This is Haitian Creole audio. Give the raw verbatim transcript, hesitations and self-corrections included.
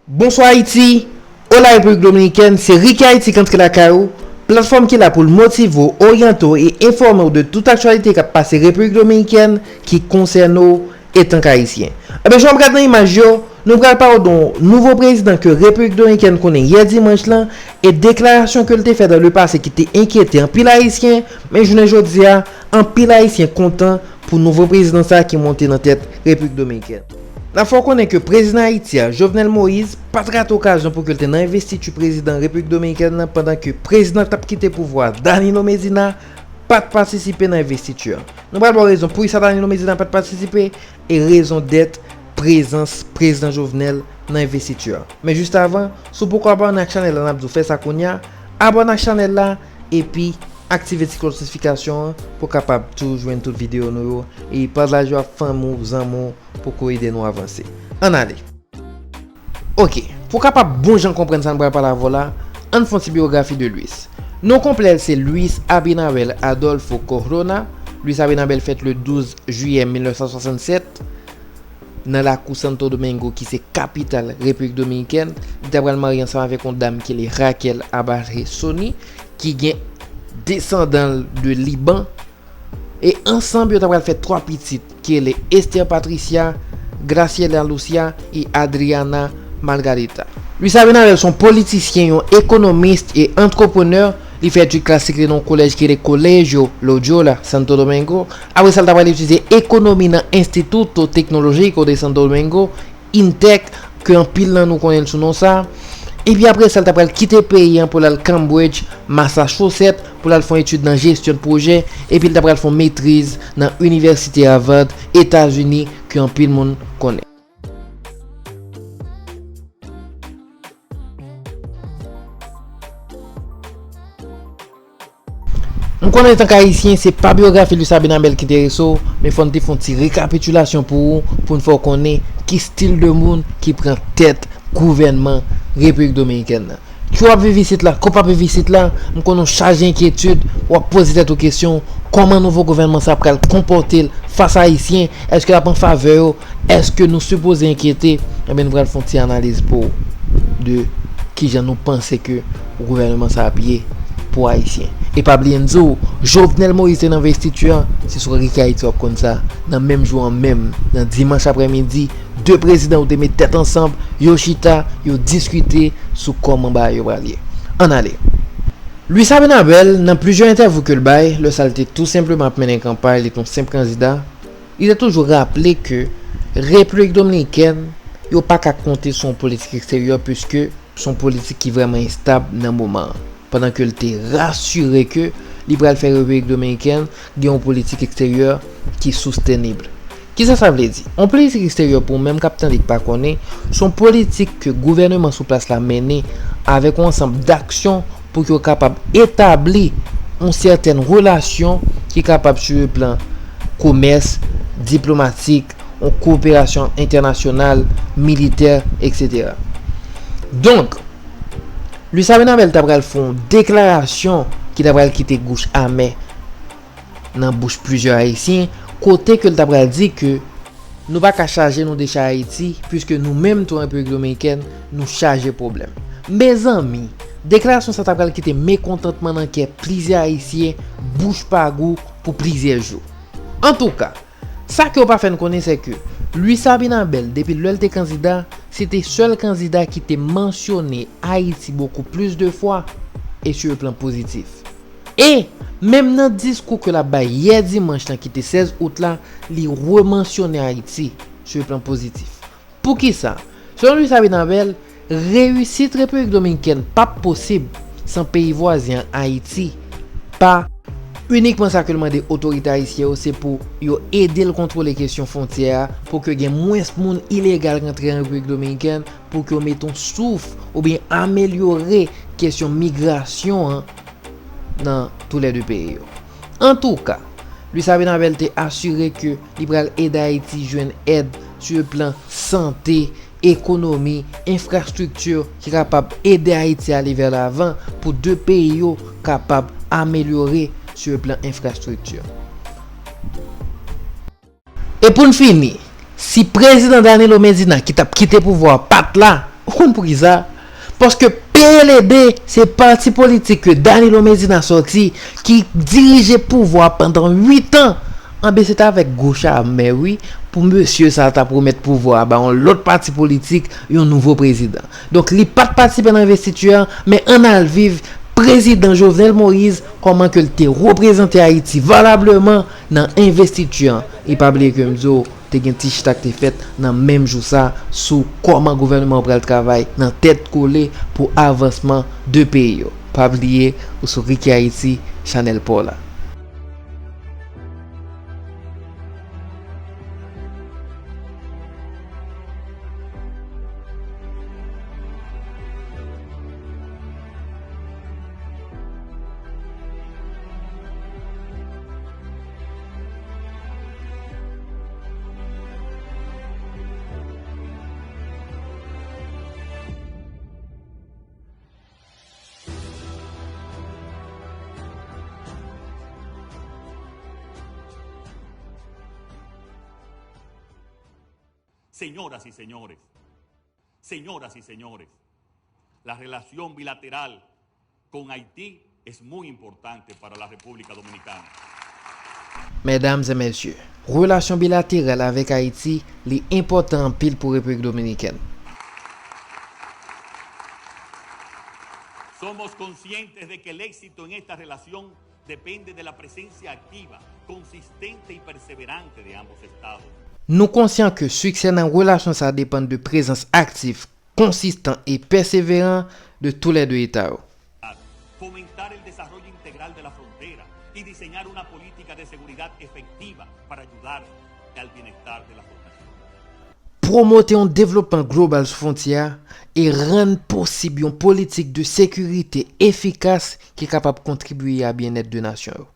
Bonswa Ayiti! Hola Repiblik Dominikèn, se Ricky Haïti k antre lakay ou, platfòm ki la pou l motive w, oryante w e enfòme w de tout aktyalite k ap pase Repiblik Dominikèn ki konsène w etank Ayisyen. Enben, jan w ap gad nan imaj yo, nou pral pale w de yon nouvo prezidan ke Repiblik Dominikèn konnen yè dimanch lan e deklarasyon ke l te fè dans le passé ki te enkyete anpil Ayisyen, men jounen jodi a, anpil Ayisyen kontan pou nouvo prezidan sa a ki monte nan tèt Repiblik Dominikèn. N ap fè w konnen ke prezidan Ayiti a, Jovenel Moïse, pa t rate okazyon pou ke l te nan envestiti prezidan Repiblik Dominikèn nan, pandan ke prezidan k t ap kite pouvwa a, Danilo Medina, pa t patisipe nan envestiti a. Nou pral ba w rezon poukisa Danilo Medina pa t patisipe e rezon dèt prezans prezidan Jovenel nan envestiti a. Men jis avan, si w poko abòne ak chanèl la, n ap di w fè sa kounye a, abòne ak chanèl la, epi aktive ti klòch notifikasyon an pou w kapab toujou jwenn tout videyo nou yo, e pataje yo ak fanmi w, zanmi w pou ke yo ede nou avanse. Ann ale. Ok, pou w kapab bon jan konprann sa n pral pale avè w la, ann fè yon ti biyografi de Luis. Non konplè l se Luis Abinader Adolfo Corona. Luis Abinader fèt le douz jiyè mil nèf san swasannsèt nan lakou Santo Domingo ki se kapital Repiblik Dominikèn. Li ta pral marye ansanm avèk yon dam ki rele Raquel Abarrezoni, ki gen desandan l de Liban. E ansanm yo ta pral fè twa pitit ki rele Esther Patricia, Graciela Lucia e Adriana Margarita. Luis Abinader se yon politisyen, yon ekonomis e antreprenè. Li fè etid klasik li nan yon kolèj ki rele Colegio Loyola Santo Domingo. Apre sa, l ta pral etidye ekonomi nan Instituto Tecnológico de Santo Domingo, INTEC, ke anpil nan nou konnen l sou non sa. Epi apre sa, l ta pral kite peyi an pou l al Cambridge, Massachusetts, pou l al fè yon etid nan jesyon de pwojè, epi l ta pral fè yon metriz nan Inivèsite Harvard, Etazini, ke anpil moun konnen. M konnen, antank Ayisyen, se pa biyografi Luis Abinader ki enterese w, men fò n te fè yon ti rekapitilasyon pou ou, pou n fè w konnen ki stil de moun ki pran tèt gouvènman Repiblik Dominikèn nan. Ke w ap viv isit la, ke w p ap viv isit la, m konnen w chaje enkyetid, w ap poze tèt ou kesyon, kòman nouvo gouvènman sa a pral konpòte l fas a Ayisyen, èske l ap an favè yo, èske nou sipoze enkyete? Enben, nou pral fè yon ti analiz pou w de kijan nou panse ke gouvènman sa ap ye pou Ayisyen. E pa bliye n di w, Jovenel Moïse te nan envestiti a, se sou Ricky Haïti w ap konn sa, nan menm jou an menm, nan dimanch aprèmidi, de prezidan yo te met tèt ansanm, yo chita, yo diskite sou kòman bagay yo pral ye. Ann ale. Luis Abinader, nan plizyè entèvyou ke l bay, lè sa l te tou senpleman ap mennen kanpay, li te yon senp kandida, li te toujou raple ke Repiblik Dominikèn, yo pa ka konte sou yon politik eksteryè, piske se yon politik ki vrèman enstab nan moman an, pandan ke l te rasire ke li pral fè Repiblik Dominikèn gen yon politik eksteryè ki soustenib. Kisa sa vle di? Yon politik eksteryè, pou ou menm k ap tande k pa konnen, se yon politik ke gouvèneman sou plas la mennen avèk yon ansanm daksyon pou ke yo kapab etabli yon sètèn relasyon ki kapab sou le plan komès, diplomatik, yon koperasyon entènasyonal, militè, etsetera. Donk, Luis Abinader ta pral fè yon deklarasyon ki ta pral kite gouch amè nan bouch plizyè Ayisyen, kote ke l ta pral di ke nou pa ka chaje nou decha Ayiti, piske nou menm tou an Repiblik Dominikèn, nou chaje pwoblèm. Mezanmi, deklarasyon sa ta pral kite mekontantman nan kè plizyè Ayisyen, bouch pa gou pou plizyè jou. Antouka, sa ke yo pa fè n konnen, se ke Luis Abinader, depi lè l te kandida, se te sèl kandida ki te mansyone Ayiti beaucoup plus de fois et sur le plan positif. E, menm nan diskou ke l ap bay yè dimanch lan ki te sèz out la, li remansyone Ayiti sur le plan positif. Poukisa? Selon Luis Abinader, reyisit Repiblik Dominikèn p ap posib san peyi vwazen an Ayiti pa inikman sa ke l mande otorite ayisyen yo, se pou yo ede l kontwole kesyon fwontyè a, pou ke gen mwens moun ilegal rantre an Repiblik Dominikèn, pou ke yo mete yon souf oubyen amelyore kesyon migrasyon an nan toulède peyi yo. Antouka, Luis Abinader te asire ke li pral ede Ayiti jwenn èd sou le plan sante, ekonomi, enfrastrikti ki kapab ede Ayiti ale vè lavan pou de peyi yo kapab amelyore sou le plan enfrastrikti. E pou n fini, si prezidan Danilo Medina ki t ap kite pouvwa a pa t la, Ou konn poukisa? Paske P L D se pati politik ke Danilo Medina sòti, ki dirije pouvwa pandan uit an. Anben, se t avèk gwo chamè, wi, pou mesye sa a t ap remèt pouvwa a ba yon lòt pati politik, yon nouvo prezidan. Donk, li pa t patisipe nan envestiti a, men ann al viv prezidan Jovenel Moïse, kòman ke l te reprezante Ayiti valableman nan envestiti a. E pa bliye ke m di w, te gen ti chita k te fèt nan menm jou sa sou kòman gouvènman an pral travay nan tèt kole pou avansman de peyi yo. Pa bliye, ou sou Ricky Haiti, chanèl pa w la. Señoras y señores, señoras y señores, la relación bilateral con Haití es muy importante para la República Dominicana. Medam e mesye, relasyon bilateral avèk Ayiti, li enpòtan anpil pou Repiblik Dominikèn. Somos conscientes de que el éxito en esta relación depende de la presencia activa, consistente y perseverante de ambos estados. Nou konsyan ke siksè nan relasyon sa a depann de prezans aktif, konsistan e pèseveran de toulède eta yo. Fomentar el desarrollo integral de la frontera y diseñar una política de seguridad efectiva para ayudar al bienestar de la población. Pwomote yon devlopman global sou fwontyè a e rann posib yon politik de sekirite efikas ki kapab kontribiye a byennèt de nasyon yo.